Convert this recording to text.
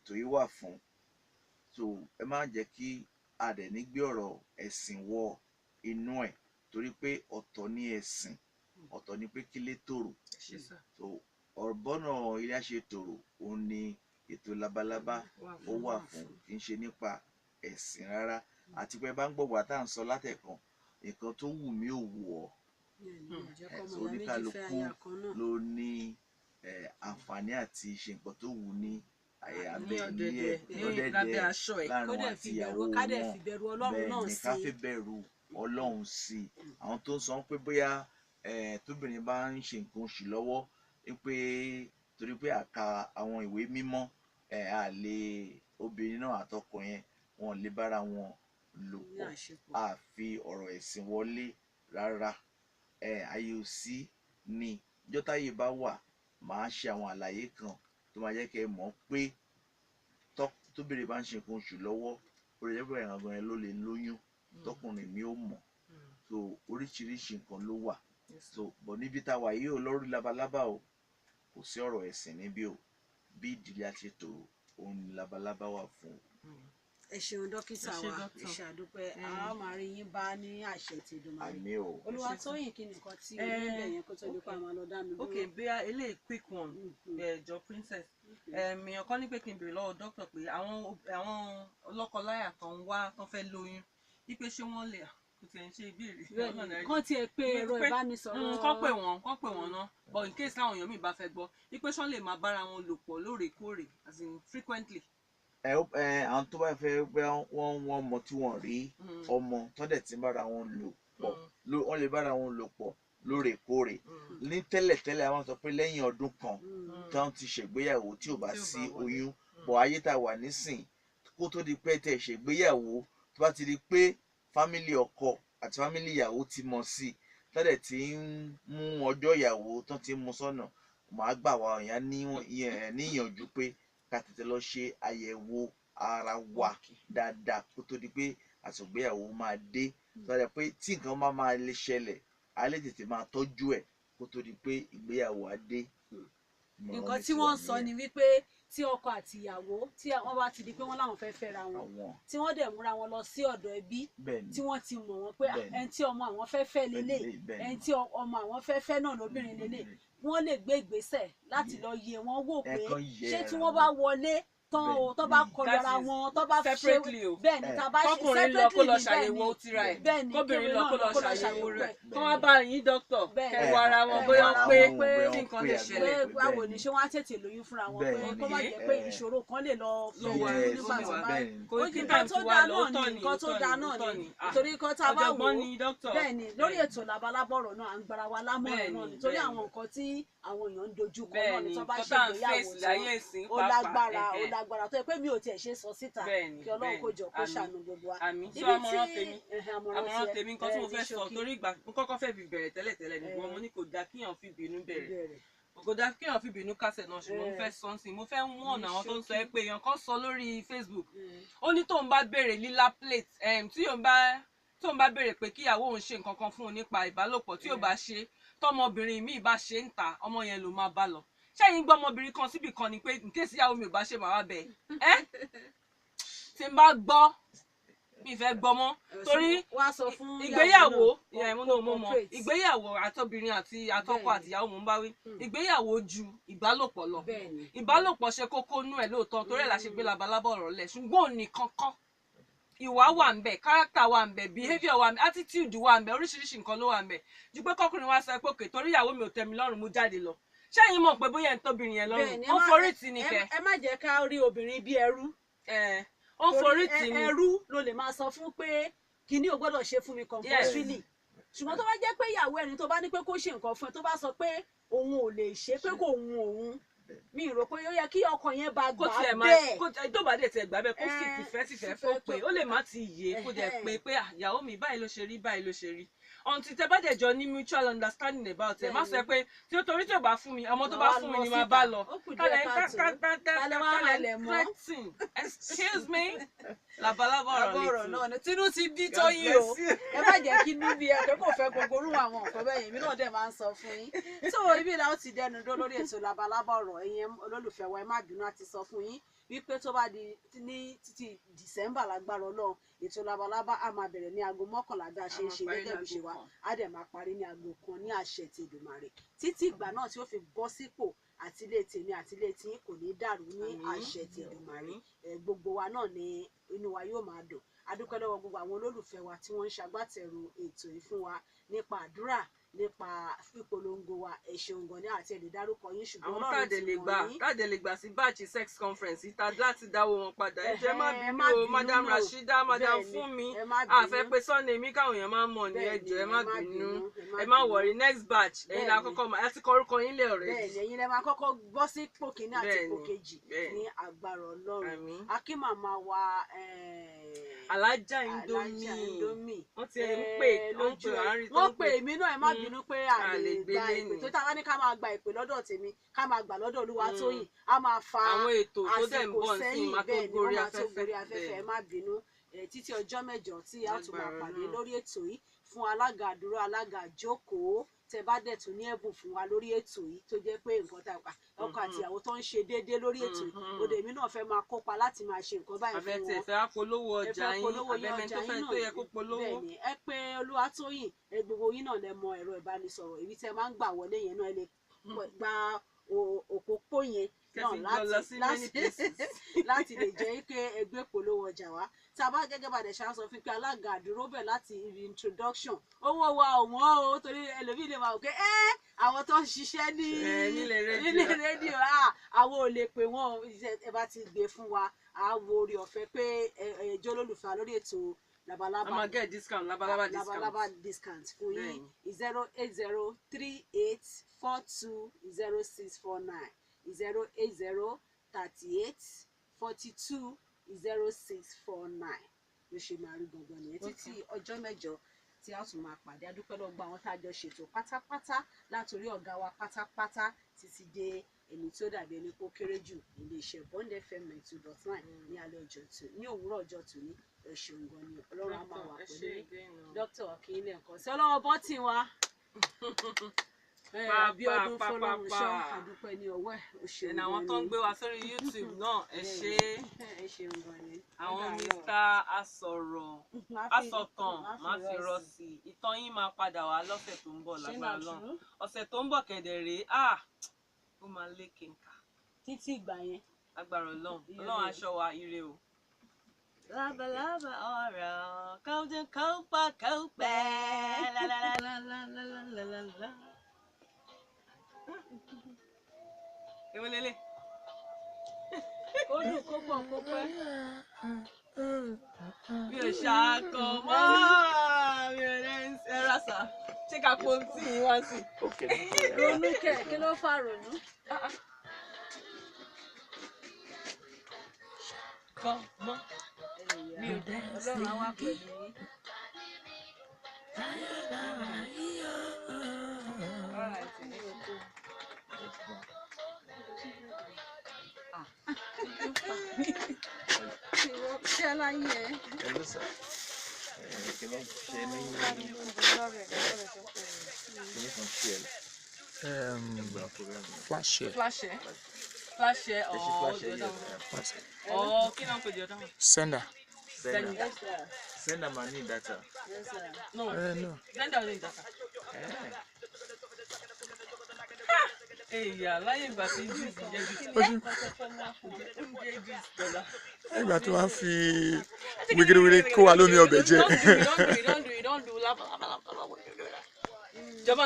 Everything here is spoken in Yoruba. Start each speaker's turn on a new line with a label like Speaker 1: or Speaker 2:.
Speaker 1: Ètò yìí wà fún. So ẹ má jẹ́ kí a dẹ̀ ní gbé ọ̀rọ̀ ẹ̀sìn wọ inú ẹ̀, torí pé ọ̀tọ̀ ní ẹ̀sìn, ọ̀tọ̀ ní pé kílé tòrò.
Speaker 2: Ẹ ṣé sà.
Speaker 1: So ọ̀bọ̀nà ilé àṣẹ tòrò òun ni ètò labalábá ó wà fún, kì í ṣe nípa ẹ̀sìn rárá. Àti pé bá ń gbọ̀gbà tá à ń sọ látẹ̀kan, nǹkan tó wù mí ò wù ọ́.
Speaker 3: Bẹ́ẹ̀ni,
Speaker 1: So
Speaker 3: ò jẹ́ kọ́mọ ìyá méjì fẹ́
Speaker 1: oníkálukú
Speaker 3: aya kan náà.
Speaker 1: Ló ní àǹfààní àti ṣe nǹkan tó wù ní
Speaker 2: Ní
Speaker 1: abẹ́ ilé
Speaker 2: ọ̀dẹ̀dẹ̀
Speaker 1: ẹ̀,
Speaker 2: ní
Speaker 1: lọ́dẹ̀dẹ̀
Speaker 2: lábẹ́ aṣọ ẹ̀.
Speaker 1: láàrin
Speaker 3: Kó
Speaker 1: wọn
Speaker 3: dẹ̀
Speaker 1: àti
Speaker 3: fi
Speaker 1: ìyàwó
Speaker 3: bẹ̀rù, ká dẹ̀
Speaker 1: wọn.
Speaker 3: fi bẹ̀rù Ọlọ́run
Speaker 1: Bẹ́ẹ̀
Speaker 3: náà
Speaker 1: ni, ká
Speaker 3: sí
Speaker 1: fi
Speaker 3: i.
Speaker 1: bẹ̀rù Ọlọ́run sí i. Àwọn tó ń sọ pé bóyá tóbìnrin bá ń ṣe nǹkan oṣù lọ́wọ́, pé torí pé àka àwọn ìwé mímọ́, a lè obìnrin náà àtọkọ yẹn wọn lè bára wọn lò
Speaker 3: Ní
Speaker 1: pọ̀.
Speaker 3: àṣepọ̀.
Speaker 1: A fi ọ̀rọ̀ ẹ̀sìn wọlé rárá. Ayé ò sí ni ìjọ́ táyé bá wà, màá ṣe àwọn àlàyé kan tó máa jẹ́ kẹ́ ẹ mọ̀ pé tóbìnrin bá ń ṣe nǹkan oṣù lọ́wọ́, ó lè jẹ́ pé ẹ̀ràn gan ló lè lóyún tọkùnrin mi ò mọ̀. So oríṣiríṣi nǹkan ló wà. So bọ̀ níbi tá a wà yìí ò lórí labalábá o, kò sí ọ̀rọ̀ ẹ̀sìn níbí o. Bí ìdílé àti ètò òun ni labalábá wà fún.
Speaker 3: Ẹ ṣeun dókítà
Speaker 2: Ẹ ṣé
Speaker 3: wa,
Speaker 2: dókítà.
Speaker 3: ẹ ṣé àdúpẹ́. A ó máa rí yín bá ní àṣẹ ti Èdùmàrè.
Speaker 1: Àmín o.
Speaker 3: Olúwatóyìn, kí ni nǹkan tí oníbẹ̀ yẹn kó tó di pa máa lọ dá mi dúró?
Speaker 2: Ok, bóyá eléyìí quick one. Jọ princess, èèyàn kan ní pé kí n béèrè lọ́wọ́ dókítà pé àwọn lọ́kọláya tó ń wá tó fẹ́ lóyún, wípé ṣé wọ́n lè, kò tiẹ̀ ń ṣe ìbéèrè.
Speaker 3: Bẹ́ẹ̀ni, kán tiẹ̀ pé ẹ̀rọ ìbánisọ̀rọ̀.
Speaker 2: Kán pè wọ́n ná, but in case táwọn èèyàn míì bá fẹ́ gbọ́, wípé ṣé wọ́n lè máa bára wọn lò pọ̀ lóòrèkóòrè, as in frequently?
Speaker 1: Ẹ àwọn tó bá fẹ́ pé wọ́n mọ tí wọ́n rí ọmọ tó dẹ̀ ti ń bára wọn lò pọ̀, wọ́n lè bára wọn lò pọ̀ lóòrèkóòrè. Ní tẹ́lẹ̀tẹ́lẹ̀, àwọn sọ pé lẹ́yìn ọdún kan tí wọ́n ti ṣègbéyàwó tí ò bá
Speaker 2: Tí ò bá
Speaker 1: sí
Speaker 2: wọlé.
Speaker 1: oyún. Bọ̀ ayé tá a wà nísìn, kó tó di pé tẹ̀ ṣègbéyàwó, tó bá ti di pé family ọkọ àti family ìyàwó ti mọ̀ sí i, tọ́dẹ̀ ti ń mú ọjọ́ ìyàwó tán ti ń mú sọ́nà, màá gbà wá èèyàn níyànjú pé ká tètè lọ ṣe àyẹ̀wò ara wa dáadáa kó tó di pé àsọ̀gbéyàwó máa dé, tọ́dẹ̀ pé tí nǹkan bá máa lè ṣẹlẹ̀, á lè tètè máa tọ́jú ẹ̀ kó tó di pé ìgbéyàwó á dé. Ìmọ̀ràn
Speaker 3: Nǹkan
Speaker 1: mi
Speaker 3: tí
Speaker 1: sí
Speaker 3: wọ́n
Speaker 1: wa
Speaker 3: ń sọ
Speaker 1: nìyẹn.
Speaker 3: ni wípé tí ọkọ àti ìyàwó tí wọ́n bá ti di pé wọ́n láwọn fẹ́ fẹ́ra wọn,
Speaker 1: àwọn
Speaker 3: tí wọ́n dẹ̀ múra wọn lọ sí ọ̀dọ̀ ẹbí tí wọ́n ti mọ̀ wọ́n pé ẹni tí ọmọ àwọn fẹ́ fẹ́ lélẹ̀, ẹni tí ọmọ àwọn fẹ́ fẹ́ náà lóbìnrin lélẹ̀, wọ́n lè gbé ìgbésẹ̀ láti lọ yẹ̀ wọ́n wò pé
Speaker 1: Ẹ̀kan yẹ
Speaker 3: ṣé tí
Speaker 1: ara
Speaker 3: wọ́n bá
Speaker 1: wọn.
Speaker 3: wọlé tán o, tó bá kọlu ara wọn, tó bá ṣe
Speaker 2: Separately o.
Speaker 3: Bẹ́ẹ̀ ni, tá a bá ṣe
Speaker 2: Kọkùnrin lọ kó lọ
Speaker 3: separately ni,
Speaker 2: ṣàyẹ̀wò tira ẹ̀,
Speaker 3: bẹ́ẹ̀ ni,
Speaker 2: kóbìnrin lọ kó lọ ṣàyẹ̀wò rẹ̀, kó wá bá yín dókítà
Speaker 3: Bẹ́ẹ̀ ni.
Speaker 2: kẹ́ wo ara wọn bóyá
Speaker 3: Wo
Speaker 2: pé
Speaker 3: ara wọn
Speaker 1: bóyá
Speaker 2: tí nǹkan lè
Speaker 1: pé àbí
Speaker 2: ṣẹlẹ̀.
Speaker 3: Pé báwo ni, ṣé wọ́n á tètè lóyún fúnra wọn, pé kó má jẹ́ pé ìṣòro kan lè lọ
Speaker 2: Lọ
Speaker 3: fẹ́
Speaker 2: wá,
Speaker 3: wọn nígbà
Speaker 2: ló
Speaker 3: tó
Speaker 2: wá.
Speaker 3: bá
Speaker 2: Kò
Speaker 3: ó
Speaker 2: kí
Speaker 3: nǹkan
Speaker 2: time
Speaker 3: tó
Speaker 2: ti wá
Speaker 3: dáa
Speaker 2: lọ,
Speaker 3: náà
Speaker 2: ó tọ́
Speaker 3: ni,
Speaker 2: ni,
Speaker 3: nǹkan
Speaker 2: ó
Speaker 3: tó
Speaker 2: tọ́
Speaker 3: dáa
Speaker 2: ni,
Speaker 3: náà
Speaker 2: ó tọ́
Speaker 3: ni.
Speaker 2: ni. Ah,
Speaker 3: Torí nǹkan tá a bá wò
Speaker 2: ọ̀jọ̀gbọ́n
Speaker 3: ó
Speaker 2: ni dókítà.
Speaker 3: Bẹ́ẹ̀ ni, lórí ètò labalábá ọ̀rọ̀ náà, à ń gbára wa lámọ̀ràn náà ni, torí àwọn nǹkan tí àwọn èèyàn ń dojú kọ náà ni
Speaker 2: Bẹ́ẹ̀ni,
Speaker 3: tó bá
Speaker 2: nǹkan tá à ń
Speaker 3: ṣègbéyàwó
Speaker 2: face
Speaker 3: tán,
Speaker 2: láyé ìsín
Speaker 3: ó
Speaker 2: pàápàá.
Speaker 3: lágbára, ó lágbára tó yẹ pé mi ò tiẹ̀ ṣe sọ síta. Kí Ọlọ́run kó jọ kó
Speaker 2: Àmín.
Speaker 3: ṣàánú gbogbo wa.
Speaker 2: Àmín.
Speaker 3: Ibi
Speaker 2: So àmọ̀ràn
Speaker 3: tí
Speaker 2: tèmi,
Speaker 3: àmọ̀ràn
Speaker 2: àmọ̀ràn
Speaker 3: tiẹ̀,
Speaker 2: tèmi, nǹkan tí mo
Speaker 3: ní
Speaker 2: fẹ́ sọ,
Speaker 3: ṣókí.
Speaker 2: torí ìgbà mo kọ́kọ́ fẹ́ fi bẹ̀rẹ̀ tẹ́lẹ̀tẹ́lẹ̀ ni, mo ní kò dáa kíyàn fi bínú bẹ̀rẹ̀,
Speaker 3: Bẹ̀rẹ̀.
Speaker 2: kò dáa kíyàn fi bínú kásẹ̀ náà, ṣùgbọ́n mo fẹ́ sọ sí i, mo fẹ́ wọ̀n àwọn tó ń sọ ẹ́ pé èèyàn kan sọ lórí Facebook, ó ní tóun bá béèrè lílá plate, tí òun bá tóun bá béèrè pé kíyàwó òun ṣe nǹkan kan fún un nípa ìbálòpọ̀, tí ò bá ṣe, tọmọbìnrin míì bá ṣe ń ta, ọmọ yẹn ló máa bá lọ. Ṣẹ́yìn gbọ́ ọmọbìnrin kan síbì kan ni pé in case ìyàwó mi ò bá ṣe, màá wá bẹ̀ ẹ́. Tí n bá gbọ́, mi fẹ́ gbọ́ mọ́, torí
Speaker 3: Wá sọ fún
Speaker 2: ìgbéyàwó
Speaker 3: ìyàwó
Speaker 2: ìyẹn
Speaker 3: náà,
Speaker 2: mo mọ
Speaker 3: cooperate.
Speaker 2: Ìgbéyàwó àtọbìnrin àti àtọkọ àtìyàwó mò ń bá wí, ìgbéyàwó ju ìbálòpọ̀ lọ. Ìbálòpọ̀ ṣe kókó nú ẹ̀ lóòótọ́, torí ẹ̀ la ṣe gbé labalábá ọ̀rọ̀ lẹ̀, ṣùgbọ́n òun nìkan kọ́. Ìwà wà ń bẹ̀, character wà ń bẹ̀, behaviour wà ń bẹ̀, attitude wà ń bẹ̀, oríṣiríṣi nǹkan ló wà ń bẹ̀ ju pé kọkùnrin wa sọ pé òkè torí ìyàwó mi ò tẹ́ mi lọ́rùn, mú jáde lọ. Ṣẹ́yìn mọ̀ pé bóyá ẹ̀ ń tóbìnrin yẹn lọ́rùn,
Speaker 3: Bẹ́ẹ̀ni,
Speaker 2: ó forí tì ní kẹ.
Speaker 3: Ẹ má jẹ́ ká rí obìnrin bí ẹrú.
Speaker 2: Ẹ ó forí tì ní.
Speaker 3: Ẹrú ló lè máa sọ fún pé kinní ò gbọ́dọ̀ ṣe fún mi compulsorily, ṣùgbọ́n tó bá jẹ́ pé ìyàwó ẹni tó bá ní pé kó ṣe nǹkan fún ẹ, tó bá sọ pé òun ò lè ṣe, pé kò hun òun, mi rò pé ó yẹ kí ọkọ yẹn bá
Speaker 2: Kó
Speaker 3: gbà
Speaker 2: tiẹ̀ máa
Speaker 3: bẹ́ẹ̀.
Speaker 2: Kó tó bá dẹ̀ tiẹ̀ gbà bẹ́ẹ̀, kó fi tìfẹ́ tìfẹ́ kó pé ó lè má ti yé, kó dẹ̀ pé pé, "Ah, ìyàwó mi, báyìí ló ṣe rí, báyìí ló ṣe rí," until tẹ bá dẹ̀ jọ ní mutual understanding about ẹ̀. Má sọ pé tí ó torí tí ò bá fún mi, ọmọ tó bá
Speaker 3: Wàá
Speaker 2: fún mi
Speaker 3: lọ
Speaker 2: ni máa
Speaker 3: síta.
Speaker 2: bá lọ.
Speaker 3: Ó kù díẹ̀
Speaker 2: Kálẹ̀
Speaker 3: káàtó. Kálẹ̀ wá halẹ̀ mọ́.
Speaker 2: Threatening, excuse me, labalábá ọ̀rọ̀
Speaker 3: Lábọ̀ ọ̀rọ̀
Speaker 2: létí.
Speaker 3: náà ni tínú ti bí
Speaker 2: God
Speaker 3: Tóyìn o.
Speaker 2: bless you.
Speaker 3: Ẹ má jẹ́ kí inú bí ẹ pé kò fẹ́ gbogbo orú àwọn nǹkan bẹ́ẹ̀ yẹn, èmi náà dẹ̀ máa ń sọ fún yín. So ibi la ó ti dẹnu dó lórí ètò labalábá ọ̀rọ̀. Ẹ̀yin olólùfẹ́ wa, ẹ má bínú, àti sọ fún yín. wípé tó bá di ní títí December lágbára Ọlọ́run, ètò labalábá á máa bẹ̀rẹ̀ ní aago 11 bí a ṣe ń ṣe gẹ́gẹ́ bí ṣe wa, á dẹ̀ máa parí ní aago 1 ní àṣẹ ti Èdùmàrè títí ìgbà náà tí ó fi bọ́ sípò. Àti ilé tèmi àti ilé tí kò ní dàrú ní àṣẹ ti Èdùmàrè. Gbogbo wa náà ni inú wa yóò máa dùn. A dúpẹ́ lọ́wọ́ gbogbo àwọn olólùfẹ́ wa tí wọ́n ń ṣagbátẹrù ètò yìí fún wa nípa àdúrà, nípa pípolongo wa. Ẹ ṣeun gan ni, àti ẹ lè dárúkọ yín, ṣùgbọ́n
Speaker 2: àwọn
Speaker 3: Ọlọ́run
Speaker 2: táàdé
Speaker 3: ti
Speaker 2: lè
Speaker 3: mọ̀
Speaker 2: gbà
Speaker 3: yín.
Speaker 2: Táàdé lè gbà sí báàchì sex conference ìta láti dáwọ́ wọn padà. Ẹ jẹ́ má
Speaker 3: Ẹhẹ́, ẹ
Speaker 2: bínú
Speaker 3: má
Speaker 2: o,
Speaker 3: bínú
Speaker 2: madam
Speaker 3: o.
Speaker 2: Rashida, madam
Speaker 3: Bẹ́ẹ̀ni,
Speaker 2: Fúnmi,
Speaker 3: ẹ má
Speaker 2: a fẹ́
Speaker 3: bínú.
Speaker 2: pé sọ́ọ̀nì mi káwọn èèyàn máa ń mọ̀ ní. Ẹ
Speaker 3: Bẹ́ẹ̀ni,
Speaker 2: jọ̀ọ́, ẹ má bínú,
Speaker 3: ẹ
Speaker 2: ẹ má
Speaker 3: bínú.
Speaker 2: worry, next batch ẹ̀yin la
Speaker 3: Bẹ́ẹ̀ni.
Speaker 2: kọ́kọ́ máa ẹ ti kọ orúkọ yín lẹ̀ already.
Speaker 3: Bẹ́ẹ̀ni, ẹ̀yin lẹ máa kọ́kọ́ bọ́ sí ipò kìíní àti ipò
Speaker 2: Bẹ́ẹ̀ni,
Speaker 3: kejì
Speaker 2: bẹ́ẹ̀ni.
Speaker 3: ní agbára Ọlọ́run.
Speaker 2: Àmín.
Speaker 3: Akínmàmá wa,
Speaker 2: Alájà
Speaker 3: Alájà
Speaker 2: Indomie,
Speaker 3: Indomie,
Speaker 2: wọ́n ti ń pè, wọ́n ń pè, àárín tó
Speaker 3: wọ́n
Speaker 2: ń
Speaker 3: pè mí náà. Ẹ má bínú pé a
Speaker 2: A
Speaker 3: lè
Speaker 2: lè gbé
Speaker 3: gba ìpè
Speaker 2: lénìí.
Speaker 3: tó tá a bá ní ká máa gba ìpè lọ́dọ̀ tèmi, ká máa gbà lọ́dọ̀ Olúwatóyìn, a máa fa
Speaker 2: Àwọn ètò tó dẹ̀ ń
Speaker 3: àsìkò
Speaker 2: bọ̀ sí
Speaker 3: sẹ́yìn.
Speaker 2: máa tó
Speaker 3: Bẹ́ẹ̀ ni,
Speaker 2: gorí
Speaker 3: wọ́n máa tó
Speaker 2: afẹ́fẹ́.
Speaker 3: gorí afẹ́fẹ́. Ẹ
Speaker 2: Bẹ́ẹ̀.
Speaker 3: má bínú. Títí ọjọ́ mẹ́jọ tí a tún máa
Speaker 2: Lágbára
Speaker 3: pàdé
Speaker 2: Ọlọ́run.
Speaker 3: lórí ètò yìí, fún alága àdúró, alága àjókòó, tẹ bá dẹ̀ tún ní ẹ̀bùn fún wa lórí ètò yìí, tó jẹ́ pé nǹkan tá ọkọ àti ìyàwó tó ń ṣe déédéé lórí ètò yìí, òde èmi náà fẹ́ máa kópa láti máa ṣe nǹkan báyìí fún
Speaker 2: Abẹ tẹ
Speaker 3: wọn.
Speaker 2: fẹ́ wá polówó
Speaker 3: Ẹ
Speaker 2: ọjà
Speaker 3: fẹ́
Speaker 2: yín,
Speaker 3: polówó yín,
Speaker 2: abẹ́fẹ́
Speaker 3: ọjà
Speaker 2: tó fẹ́
Speaker 3: yín
Speaker 2: tó yẹ
Speaker 3: náà,
Speaker 2: kó polówó.
Speaker 3: bẹ́ẹ̀ ni, ẹ pé Olúwatóyìn. Ẹ gbogbo yín náà lẹ mọ ẹ̀rọ ìbánisọ̀rọ̀ èyí tẹ máa ń gbà wọlé yẹn náà. Ẹ lè gba òpópó yẹn náà
Speaker 2: Kẹfì jọ lọ sí many places.
Speaker 3: láti lè jẹ́ pé ẹgbẹ́ polówó ọjà wa tá a bá gẹ́gẹ́ bá dẹ̀ ṣe á sọ fún pé alága àdúró bẹ̀ láti ibi introduction. Owó wa ò wọ́n o, torí ẹlòmíì lè máa wò pé ẹ́ àwọn tó ń ṣiṣẹ́ ní
Speaker 2: Nílé rédíò.
Speaker 3: nílé rédíò, àwọn ò lè pè wọ́n o. Iṣẹ́ ẹ bá ti gbé fún wa, á wo orí ọ̀fẹ́ pé ẹ jẹ́ olólùfẹ́ wa lórí ètò labalábá.
Speaker 2: A máa get discount, labalábá discount.
Speaker 3: Labalábá discount fún yín.
Speaker 2: Bẹ́ẹ̀ni.
Speaker 3: 08038420649, 08038420649. Ló ṣe máa rí gangan nìyẹn. Títí ọjọ́ mẹ́jọ tí a tún máa pàdé, adúpẹ́ lọ́gbà àwọn tá a jọ ṣètò pátápátá, látòrí ọ̀gá wa pátápátá títí dé ẹni tí ó dàbí ẹni pé ó kéré jù nílé iṣẹ́ Bond FM 92.9 ní alẹ́ ọjọ́ tò ní òwúrọ̀ ọjọ́ tòní. Ẹ ṣeun gan ni, Ọlọ́run á máa wà
Speaker 2: Ẹ
Speaker 3: pẹ̀lú
Speaker 2: ṣé
Speaker 3: yín.
Speaker 2: again o.
Speaker 3: Dókítà Akínyìnlẹ̀ nǹkan sí ọlọ́wọ́ bọ́tì wa.
Speaker 2: Pa,
Speaker 3: Abíọ́dún
Speaker 2: pa, pa,
Speaker 3: Fọlọ́runṣọ́,
Speaker 2: pa.
Speaker 3: àdúpẹ́ ní ọwọ́ ẹ̀, ó ṣeun
Speaker 2: Ẹ̀nà àwọn
Speaker 3: gan
Speaker 2: tó ń
Speaker 3: ni.
Speaker 2: gbé wa sórí YouTube náà, ẹ ṣé.
Speaker 3: Ẹ ṣeun gan ni.
Speaker 2: Àwọn
Speaker 3: Ó dàárọ̀.
Speaker 2: Mr. Asọ̀rọ̀ Asọ̀tàn
Speaker 3: Má
Speaker 2: má fi rọ sí i. Ìtàn yín máa padà wá lọ́sẹ̀ tó ń bọ̀
Speaker 3: Ṣé
Speaker 2: lágbára
Speaker 3: náà
Speaker 2: Ọlọ́run.
Speaker 3: true?
Speaker 2: Ọ̀sẹ̀ tó ń bọ̀ kẹ̀dẹ̀ rèé, ó máa lékè nkà
Speaker 3: Títí ìgbà yẹn.
Speaker 2: lágbára Ọlọ́run.
Speaker 3: Ire.
Speaker 2: Ọlọ́run aṣọ wa, ire o. Labalábá ọ̀rọ̀ kọ́ńtún kọ́ńpà kọ́ńpẹ́ lálálálálálálálá. Èwo lélẹ̀?
Speaker 3: Ó dùn kó pọ̀ kó pẹ́.
Speaker 2: Mi ò ṣàkọ mọ́, mi ò rẹ́ ẹ rásà. Ṣé ká po tí yín wá sí?
Speaker 1: Okay, no problem.
Speaker 3: Ronú kẹ̀, kí ló fà ronú?
Speaker 2: Kọ́ mọ́. Mi ò dẹ́.
Speaker 3: Ọlọ́run á wà pẹ̀lú yín. Ìwọ ṣẹ́ láyé ẹ.
Speaker 1: Hello, sir. Kí ló ń ṣe ní kíní kan ṣe ẹ nígbà program yẹn?
Speaker 4: Flash share.
Speaker 2: Flash ẹ. Flash ẹ
Speaker 1: Ẹ ṣe
Speaker 2: ọ̀
Speaker 1: flash ẹ
Speaker 2: the other
Speaker 1: yẹ.
Speaker 2: one.
Speaker 4: Flash.
Speaker 2: Ọ̀ kí ló ń pè the other one?
Speaker 4: Sender.
Speaker 1: Sender.
Speaker 3: Yes, sir.
Speaker 1: Sender ma ní data.
Speaker 3: Yes, sir.
Speaker 2: No,
Speaker 4: No.
Speaker 2: Sender ò ní data. Èyà láyé ìgbà tí juice jẹ́ juice.
Speaker 4: Ó ṣe
Speaker 2: Jẹ́ juice dọ́là.
Speaker 4: ìgbà tó wá ń fi wigiriwiri kó wa lómi ọbẹ̀ jẹ.
Speaker 2: Don't do, don't do, don't do, don't do. Laba, laba, laba, laba. Jọba.